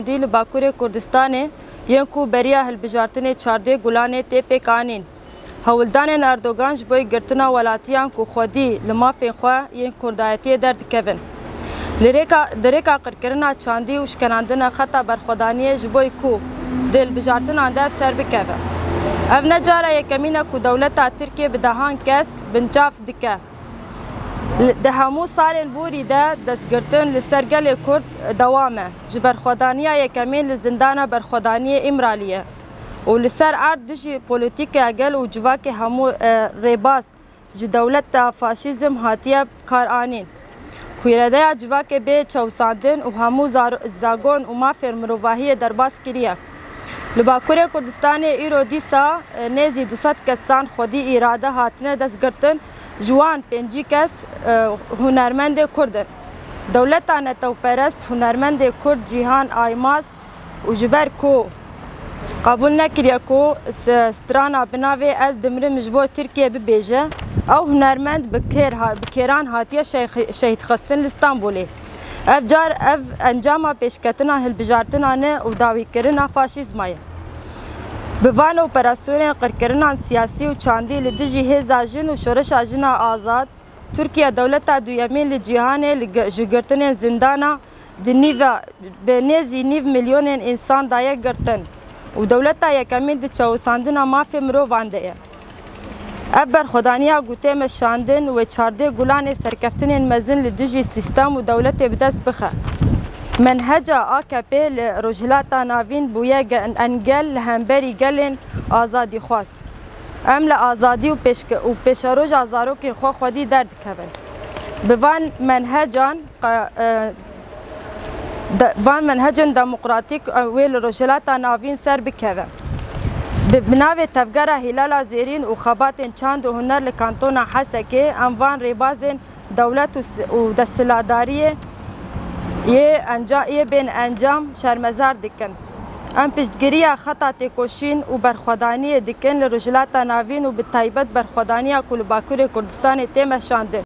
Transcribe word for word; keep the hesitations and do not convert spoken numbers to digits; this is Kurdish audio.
Dî li Bakurê Kurdistanê yên ku beriya hilbijartinê çardeh Gulanê tê pêk anîn. Hewldanên Erdogan ji bo girtina welatiyan ku xwedî li mafên xwe yên kurdayetiyê derdikevin. Li rêka, di rêka qirkirina çandî û şkenandina xeta berxwedaniyê ji bo ku di hilbijartinan de ev ser bikeve. Ev ne cara yekemîn e ku dewleta Tirkiyê bi dehan kesk binçav dike. Li, di hemû salên borî de destgirtin li ser gelê Kurd dewam e. Ji berxwedaniya yekemîn li zindana berxwedaniyê Îmraliyê û li ser erd dijî polîtîkeya gel û civakê hemû, e, rêbaz ji dewleta faşîzm hatiye karanîn. Kûredeya civakê bê çewsandin û hemû zar-, zagon û mafên mirovahiyê derbas kiriye. Li Bakurê Kurdistanê îro dîsa, e, nêzî du sed kesan xwedî îrade hatine destgirtin, ji wan pêncî kes, e, hunermendê Kurd in. Dewleta netewperest hunermendê Kurd Cîhan Aymaz û ji ber ku qebûl nekiriye ku s-, strana bi navê Ez dimirim ji bo Tirkiye bibêje, ew hunermend bi kêr ha-, bi kêran hatiye şeh-, şehîdxistin li Stenbolê. Ev car ev encama pêşketina hilbijartinan e û dawîkirina faşîzma ye. Bi van operasyonên qirkirinan siyasî û çandî li dijî hêza jin û şoreşa jina azad, Tirkiye dewleta duyemîn li cîhanê li gi-, ji girtinên zindana di nîva, bi nêzî nîv milyonên însan daye girtin û dewleta yekemîn di çewisandina mafê mirovan de ye. Ev berxwedaniya ku tê meşandin wê çardeh Gulanê serkeftinên mezin li dijî sîstem û dewletê bi dest bixe. Menheca A K P li Rojhilata Navîn bûye ge-, engel li hemberî gelên azadîxwaz. Em li azadî û pêşke-, û pêşeroja zarokên xwe xwedî derdikevin. Bi van menhecan, qa-, e, de-, van menhecên demokratîk, e, wê li Rojhilata Navîn ser bikeve. Bi, bi navê Tevgera Hîlala Zêrîn û xebatên çand û huner li Kantona Hesekê em van rêbazên dewlet û s-, û desthilatdariyê yê enca-, yê bên encam şermezar dikin. Em piştgiriya xeta têkoşîn û berxwedaniyê dikin li Rojhilata Navîn û bi taybet berxwedaniya ku li Bakurê Kurdistanê tê meşandin.